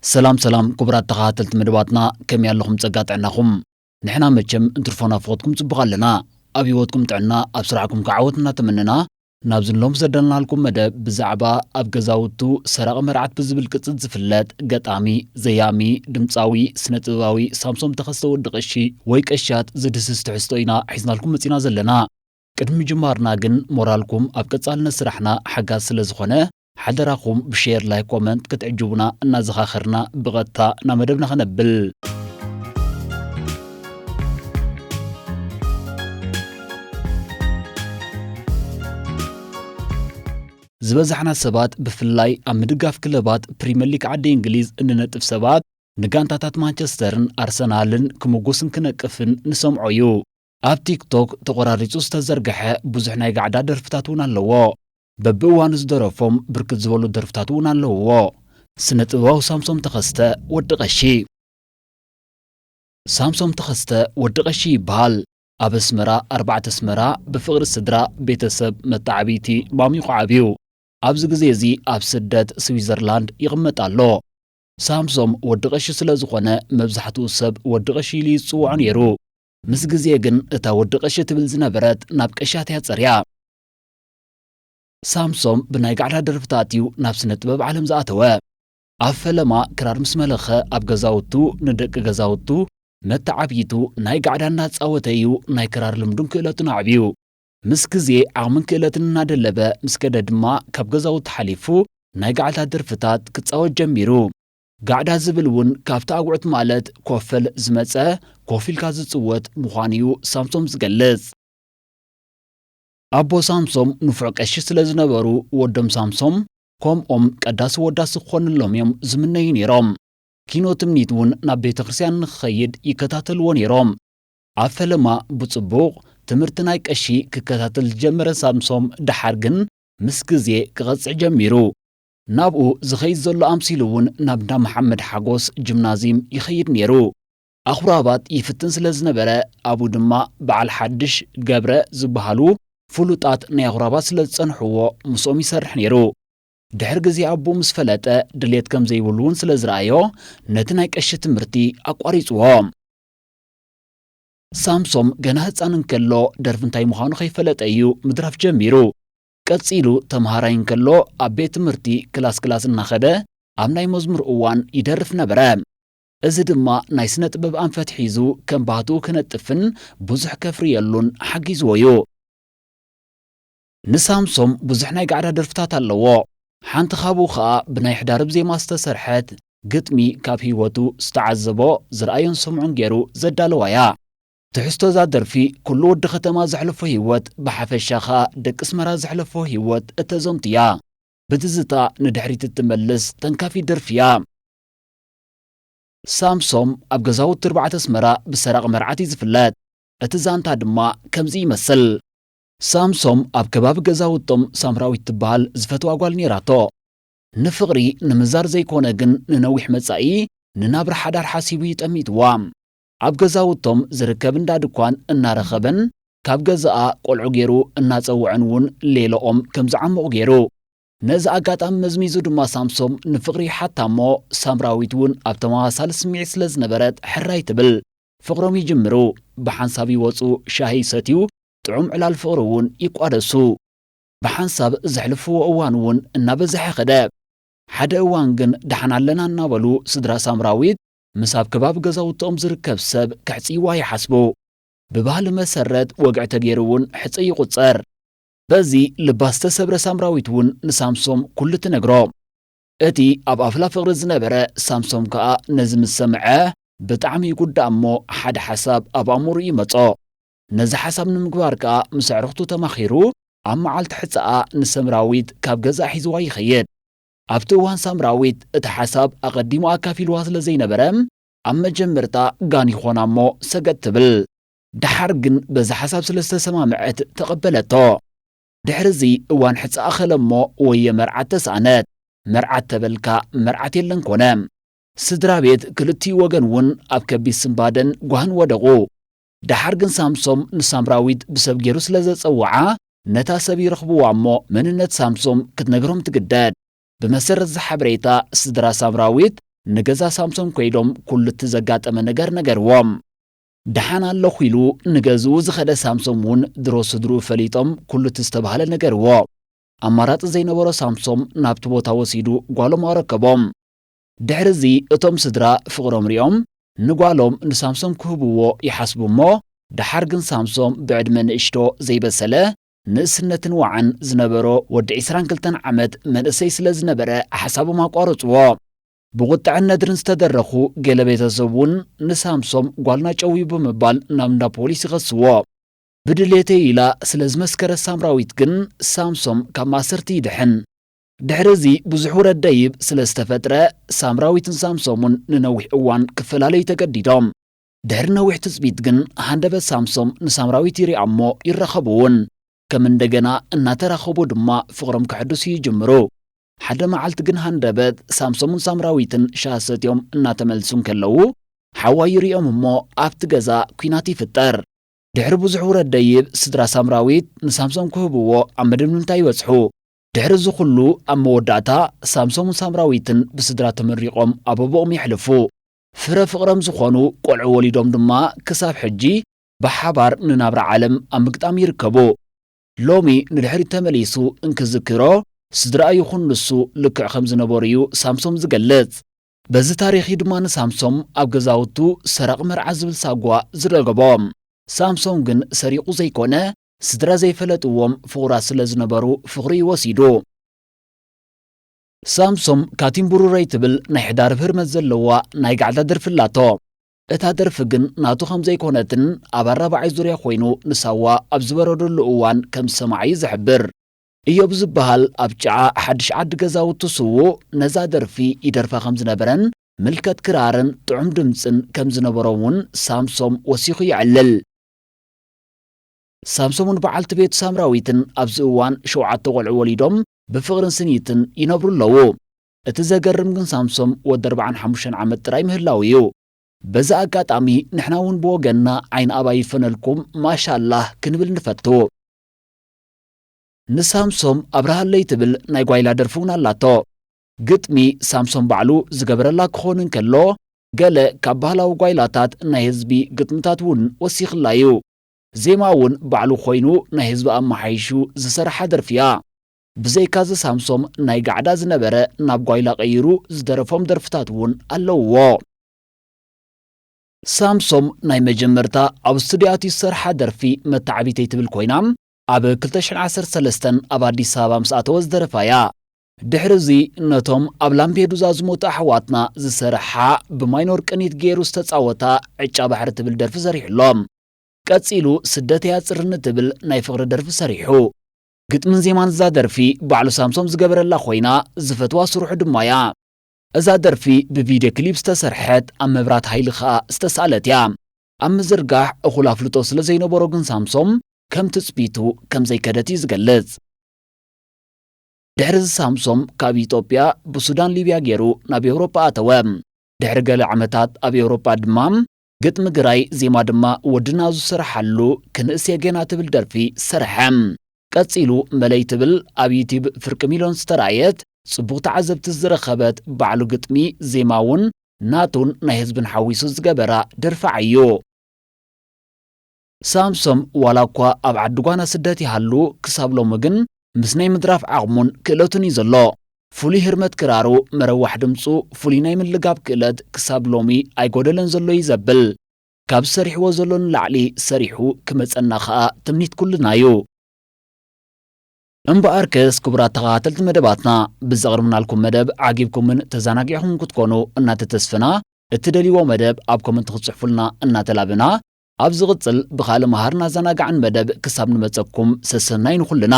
ሰላም ሰላም ክቡራት ተኸታተልቲ መደባትና፣ ከመይ ኣለኹም? ጸጋ ጥዕናኹም? ንሕና መቸም እንትርፎ ናፍቖትኩም ጽቡቕ ኣለና። ኣብ ህይወትኩም ጥዕና፣ ኣብ ስራሕኩም ከዓ ዓወት እናተመነና፣ ናብዚ ንሎም ዘዳለናልኩም መደብ ብዛዕባ ኣብ ገዛውቱ ሰራቒ መርዓት ብዝብል ቅጽል ዝፍለጥ ገጣሚ፣ ዘያሚ፣ ድምጻዊ፣ ስነ ጥበባዊ ሳምሶም ተኸስተ ወዲ ቀሺ ወይ ቀሻት ዝድህስስ ትሕዝቶ ኢና ሒዝናልኩም መጺና ዘለና። ቅድሚ ምጅማርና ግን ሞራልኩም ኣብ ቀጻልነት ስራሕና ሓጋዚ ስለ ዝኾነ፣ ሓደራኹም ብሼር፣ ላይክ፣ ኮመንት ክትዕጅቡና እናዘኻኸርና ብቐጥታ ናብ መደብና ክነብል። ዝበዛሕና ሰባት ብፍላይ ኣብ ምድጋፍ ክለባት ፕሪምየር ሊግ ዓዲ እንግሊዝ እንነጥፍ ሰባት ንጋንታታት ማንቸስተርን ኣርሰናልን ክምጉስን ክነቅፍን ንሰምዖ እዩ። ኣብ ቲክቶክ ተቖራሪጹ ዝተዘርግሐ ብዙሕ ናይ ጋዕዳ ደርፍታት እውን ኣለዎ። በብእዋኑ ዝደረፎም ብርክት ዝበሉ ደርፍታት እውን ኣለውዎ። ስነ ጥበባዊ ሳምሶም ተኸስተ ወዲ ቀሺ። ሳምሶም ተኸስተ ወዲ ቀሺ ይበሃል። ኣብ ኣስመራ ኣርባዕተ ኣስመራ ብፍቕሪ ስድራ፣ ቤተሰብ፣ መተዓብይቲ ማሚቑ ዓብዩ። ኣብዚ ግዜ እዚ ኣብ ስደት ስዊዘርላንድ ይቕመጥ ኣሎ። ሳምሶም ወዲ ቀሺ ስለ ዝኾነ መብዛሕትኡ ሰብ ወዲ ቀሺ ኢሉ እዩ ዝጽውዖ ነይሩ። ምስ ግዜ ግን እታ ወዲ ቀሺ ትብል ዝነበረት ናብ ቀሻት እያ ጸርያ። ሳምሶም ብናይ ጋዕዳ ደርፍታት እዩ ናብ ስነ ጥበብ ዓለም ዝኣተወ። ኣብ ፈለማ ክራር ምስ መለኸ ኣብ ገዛውቱ ንደቂ ገዛውቱ መተዓብይቱ ናይ ጋዕዳ እናጻወተ እዩ ናይ ክራር ልምዱን ክእለቱን ኣዕብዩ። ምስ ግዜ ዓቕምን ክእለትን እናደለበ ምስ ከደ ድማ ካብ ገዛውቱ ሓሊፉ ናይ ጋዕዳ ደርፍታት ክጻወት ጀሚሩ። ጋዕዳ ዝብል እውን ካብቲ ኣጉዕት ማለት ኮፈል ዝመጸ ኮፍ ኢልካ ዝጽወት ምዃኑ እዩ ሳምሶም ዝገልጽ። ኣቦ ሳምሶም ንፉዕ ቀሺ ስለ ዝነበሩ ወዶም ሳምሶም ከምኦም ቀዳሲ ወዳሲ ክኾንሎም እዮም ዝምነዩ ነይሮም። ኪኖ ትምኒት እውን ናብ ቤተ ክርስቲያን ንክኸይድ ይከታተልዎ ነይሮም። ኣብ ፈለማ ብጽቡቕ ትምህርቲ ናይ ቀሺ ክከታተል ዝጀመረ ሳምሶም ደሓር ግን ምስ ግዜ ክቐጽዕ ጀሚሩ። ናብኡ ዝኸይድ ዘሎ ኣምሲሉ እውን ናብ እንዳ መሓመድ ሓጎስ ጅምናዚም ይኸይድ ነይሩ። ኣኹራባት ይፍትን ስለ ዝነበረ ኣብኡ ድማ በዓል ሓድሽ ገብረ ዝበሃሉ ፍሉጣት ናይ ኣኹራባት ስለ ዝጸንሕዎ ምስኦም ይሰርሕ ነይሩ። ድሕሪ ግዜ ኣቦኡ ምስ ፈለጠ ድሌት ከም ዘይብሉ እውን ስለ ዝረኣዮ ነቲ ናይ ቀሺ ትምህርቲ ኣቋሪጽዎ። ሳምሶም ገና ህጻን እንከሎ ደርፊ እንታይ ምዃኑ ከይፈለጠ እዩ ምድራፍ ጀሚሩ። ቀጺሉ ተምሃራይ እንከሎ ኣብ ቤት ትምህርቲ ክላስ ክላስ እናኸደ ኣብ ናይ መዝሙር እዋን ይደርፍ ነበረ። እዚ ድማ ናይ ስነ ጥበብ ኣንፈት ሒዙ ከም ባህትኡ ክነጥፍን ብዙሕ ከፍርየሉን ሓጊዝዎ እዩ። ንሳምሶም ብዙሕ ናይ ጋዕዳ ደርፍታት ኣለዎ። ሓንቲ ካብኡ ኸኣ ብናይ ሕዳርብ ዜማ ዝተሰርሐት ግጥሚ ካብ ህይወቱ ዝተዓዘቦ ዝረኣዮን ዝሰምዖን ገይሩ ዘዳለዋ እያ። ትሕዝቶ እዛ ደርፊ ኩሉ ወዲ ከተማ ዘሕለፎ ህይወት ብሓፈሻ ኸኣ ደቂ ኣስመራ ዘሕለፎ ህይወት እተዘንቱ እያ። ብትዝታ ንድሕሪት እትመልስ ተንካፊት ደርፊ እያ። ሳምሶም ኣብ ገዛውቲ ኣርባዕተ ኣስመራ ብሰራቒ መርዓት እዩ ዝፍለጥ። እቲ ዛንታ ድማ ከምዚ ይመስል። ሳምሶም ኣብ ከባቢ ገዛውቶም ሳምራዊት ትበሃል ዝፈትዋ ጓል ነይራቶ። ንፍቕሪ ንምዛር ዘይኮነ ግን ንነዊሕ መጻኢ ንናብራ ሓዳር ሓሲቡ እዩ ጠሚትዋ። ኣብ ገዛውቶም ዝርከብ እንዳ ድኳን እናረኸበን ካብ ገዛኣ ቆልዑ ገይሩ እናጸውዐን እውን ሌላኦም ከም ዝዓምቑ ገይሩ። ነዚ ኣጋጣሚ መዝሚዙ ድማ ሳምሶም ንፍቕሪ ይሓታ እሞ ሳምራዊት እውን ኣብ ተመሳሳሊ ስምዒት ስለ ዝነበረት ሕራይ ትብል። ፍቕሮም ይጅምሩ። ብሓንሳብ ይወጹ፣ ሻሂ ይሰትዩ፣ ጥዑም ዕላል ፍቕሪ እውን ይቋደሱ። ብሓንሳብ ዘሕልፍዎ እዋን እውን እናበዝሐ ከደ። ሓደ እዋን ግን ደሓን ኣለና እናበሉ ስድራ ሳምራዊት ምስ ኣብ ከባቢ ገዛውትኦም ዝርከብ ሰብ ከሕጽይዋ ይሓስቡ። ብባህሊ መሰረት ወግዒ ተገይሩ እውን ሕጸ ይቑጸር። በዚ ልባ ዝተሰብረ ሳምራዊት እውን ንሳምሶም ኩሉ ትነግሮ። እቲ ኣብ ኣፍላ ፍቕሪ ዝነበረ ሳምሶም ከኣ ነዚ ምስ ሰምዐ ብጣዕሚ ይጉዳእ እሞ ሓደ ሓሳብ ኣብ ኣእምሮኡ ይመጾ። ነዚ ሓሳብ ንምግባር ከኣ ምስ ኣዕሩኽቱ ተማኺሩ ኣብ መዓልቲ ሕጸኣ ንሳምራዊት ካብ ገዛ ሒዝዋ ይኸይድ። ኣብቲ እዋን ሳምራዊት እቲ ሓሳብ ኣቐዲሙ ኣካፊልዋ ስለ ዘይነበረ ኣብ መጀመርታ ጋን ይኾና እሞ ሰገጥ ትብል። ደሓር ግን በዚ ሓሳብ ስለ ዝተሰማምዐት ተቐበለቶ። ድሕርዚ እዋን ሕጻ ኣኸለ እሞ ወየ መርዓት ተሳእነት። መርዓት ተበልካ መርዓት የለን ኮነ። ስድራ ቤት ክልቲኡ ወገን እውን ኣብ ከቢድ ስንባደን ጓህን ወደቑ። ደሓር ግን ሳምሶም ንሳምራዊት ብሰብ ገይሩ ስለ ዘጸውዓ ነታ ሰብ ይረኽብዋ እሞ መንነት ሳምሶም ክትነግሮም ትግደድ። ብመሰረት እዚ ሓበሬታ ስድራ ሳምራዊት ንገዛ ሳምሶም ከይዶም ኩሉ እቲ ዘጋጠመ ነገር ነገርዎም። ደሓን ኣለኹ ኢሉ ንገዝኡ ዝኸደ ሳምሶም እውን ድሮ ስድርኡ ፈሊጦም ኩሉ እቲ ዝተባህለ ነገርዎ። ኣማራጺ ዘይነበሮ ሳምሶም ናብቲ ቦታ ወሲዱ ጓሎም ኣረከቦም። ድሕሪ እዚ እቶም ስድራ ፍቕሮም ሪኦም ንጓሎም ንሳምሶም ክህብዎ ይሓስቡ እሞ፣ ደሓር ግን ሳምሶም ብዕድመ ንእሽቶ ዘይበሰለ፣ ንእስነትን ዋዕን ዝነበሮ ወዲ ዕስራን ክልተን ዓመት መንእሰይ ስለ ዝነበረ ሓሳቦም ኣቋረጽዎ። ብቑጥዐን ነድርን ዝተደረኹ ገለ ቤተሰብ እውን ንሳምሶም ጓልና ጨውዩ ብምባል ናብ እንዳ ፖሊስ ይኸስዎ። ብድሌተይ ኢላ ስለ ዝመስከረት ሳምራዊት ግን ሳምሶም ካብ ማእሰርቲ ይድሕን። ድሕሪ እዚ ብዙሕ ውረድ ደይብ ስለ ዝተፈጥረ ሳምራዊትን ሳምሶምን ንነዊሕ እዋን ክፈላለዩ ተገዲዶም። ድሕሪ ነዊሕ ትጽቢት ግን ሃንደበት ሳምሶም ንሳምራዊት ይሪኣ እሞ ይራኸቡ እውን። ከም እንደገና እናተራኸቡ ድማ ፍቕሮም ከሕድሱ ይጅምሩ። ሓደ መዓልቲ ግን ሃንደበት ሳምሶምን ሳምራዊትን ሻሂ ሰትዮም እናተመልሱ እንከለዉ ሓዋይ ይሪኦም እሞ ኣብቲ ገዛ ኲናት ይፍጠር። ድሕሪ ብዙሕ ውረድ ደይብ ስድራ ሳምራዊት ንሳምሶም ክህብዎ ኣብ ምድምድምታ ይበጽሑ። ድሕሪ እዚ ኩሉ ኣብ መወዳእታ ሳምሶምን ሳምራዊትን ብስድራ ተመሪቖም ኣብ ኣቦኦም የሕልፉ። ፍረ ፍቕሮም ዝኾኑ ቆልዑ ወሊዶም ድማ ክሳብ ሕጂ ብሓባር ንናብራ ዓለም ኣብ ምግጣም ይርከቡ። ሎሚ ንድሕሪት ተመሊሱ እንክዝክሮ ስድራኡ ይኹን ንሱ ልክዕ ከም ዝነበሩ እዩ ሳምሶም ዝገልጽ። በዚ ታሪኽ እዩ ድማ ንሳምሶም ኣብ ገዛውቱ ሰራቒ መርዓ ዝብል ሳጓ ዝደገቦ። ሳምሶም ግን ሰሪቑ ዘይኮነ ስድራ ዘይፈለጥዎም ፍቑራት ስለ ዝነበሩ ፍቕሪ እዩ ወሲዱ። ሳምሶም ካቲምቡሩረይ ትብል ናይ ሕዳርብ ህርመት ዘለዋ ናይ ጋዕዳ ደርፊ ኣላቶ። እታ ደርፊ ግን ናቱ ከም ዘይኮነትን ኣብ ኣራባዓይ ዙርያ ኮይኑ ንሳዋ ኣብ ዝበረደሉ እዋን ከም ዝሰምዓ እዩ ዝሕብር። እዮብ ዝበሃል ኣብ ጨዓ ሓድሽ ዓዲ ገዛውቱ ስዉእ ነዛ ደርፊ ይደርፋ ከም ዝነበረን ምልከት ክራርን ጥዑም ድምጽን ከም ዝነበሮም እውን ሳምሶም ወሲኹ የዕልል። ሳምሶምን በዓልቲ ቤቱ ሳምራዊትን ኣብዚ እዋን ሸውዓተ ቆልዑ ወሊዶም ብፍቕርን ስኒትን ይነብሩ ኣለዉ። እቲ ዘገርም ግን ሳምሶም ወዲ ኣርባዓን ሓሙሽተን ዓመት ጥራይ ምህላው እዩ። በዚ ኣጋጣሚ ንሕና እውን ብወገንና ዓይኒ ኣባይ ይፈነልኩም ማሻላህ ክንብል ንፈቱ። ንሳምሶም ኣብርሃለይ ትብል ናይ ጓይላ ደርፊ እውን ኣላቶ። ግጥሚ ሳምሶም ባዕሉ ዝገበረላ ክኾን እንከሎ፣ ገለ ካብ ባህላዊ ጓይላታት ናይ ህዝቢ ግጥምታት እውን ወሲኽላ እዩ። ዜማ እውን ባዕሉ ኮይኑ ናይ ህዝቢ ኣመሓይሹ ዝሰርሓ ደርፊ እያ። ብዘይካዚ ሳምሶም ናይ ጋዕዳ ዝነበረ ናብ ጓይላ ቀይሩ ዝደረፎም ደርፍታት እውን ኣለውዎ። ሳምሶም ናይ መጀመርታ ኣብ ስቱድዮ ኣትዩ ዝሰርሓ ደርፊ መተዓቢተይ ትብል ኮይና፣ ኣብ ክልተ ሽሕን ዓሰርተ ሰለስተን ኣብ ኣዲስ ኣበባ ምስ ኣተወ ዝደረፋ እያ። ድሕሪ እዚ ነቶም ኣብ ላምፔዱዛ ዝሞቱ ኣሕዋትና ዝሰርሓ ብማይኖር ቅኒት ገይሩ ዝተጻወታ ዕጫ ባሕሪ ትብል ደርፊ ሰሪሕሎም። ቀጺሉ ስደተይ ኣጽርኒ ትብል ናይ ፍቕሪ ደርፊ ሰሪሑ። ግጥምን ዜማን እዛ ደርፊ ባዕሉ ሳምሶም ዝገበረላ ኮይና ዝፈትዋ ስርሑ ድማ እያ። እዛ ደርፊ ብቪድዮ ክሊፕ ዝተሰርሐት ኣብ መብራት ሃይሊ ከኣ ዝተሳእለት እያ። ኣብ ምዝርጋሕ እኹል ኣፍልጦ ስለ ዘይነበሮ ግን ሳምሶም ከም ትጽቢቱ ከም ዘይከደት እዩ ዝገልጽ። ድሕሪ እዚ ሳምሶም ካብ ኢትዮጵያ ብሱዳን ሊብያ ገይሩ ናብ ኤውሮጳ ኣተወ። ድሕሪ ገለ ዓመታት ኣብ ኤውሮጳ ድማ ግጥሚ ግራይ ዜማ ድማ ወድና ዝሰርሓሉ ክንእስ የጌና ትብል ደርፊ ሰርሐ። ቀጺሉ መለይ ትብል ኣብ ዩቲብ ፍርቂ ሚልዮን ዝተራእየት ጽቡቕ ተዓዘብቲ ዝረኸበት ባዕሉ ግጥሚ ዜማ እውን ናቱን ናይ ህዝብን ሓዊሱ ዝገበራ ደርፊ ዓዩ። ሳምሶም ዋላ እኳ ኣብ ዓዲ ጓና ስደት ይሃሉ ክሳብ ሎሚ ግን ምስ ናይ ምድራፍ ዓቕሙን ክእለቱን እዩ ዘሎ። ፍሉይ ህርመት ክራሩ፣ መረዋሕ ድምጹ፣ ፍሉይ ናይ ምልጋብ ክእለት ክሳብ ሎሚ ኣይጎደለን ዘሎ እዩ ዘብል። ካብ ሰሪሕዎ ዘሎ ንላዕሊ ሰሪሑ ክመጸና ከኣ ትምኒት ኩልና እዩ። እምበኣርከስ ክቡራት ተኸታተልቲ መደባትና ብዘቕርብናልኩም መደብ ዓጊብኩምን ተዘናጊዕኹም ክትኮኑ እናተተስፈና እትደልይዎ መደብ ኣብ ኮመንት ክትጽሕፉልና እናተላበና ኣብ ዝቕጽል ብኻልእ መሃርን ኣዘናጋዕን መደብ ክሳብ ንመጸኩም ሰሰናይ ንኹልና።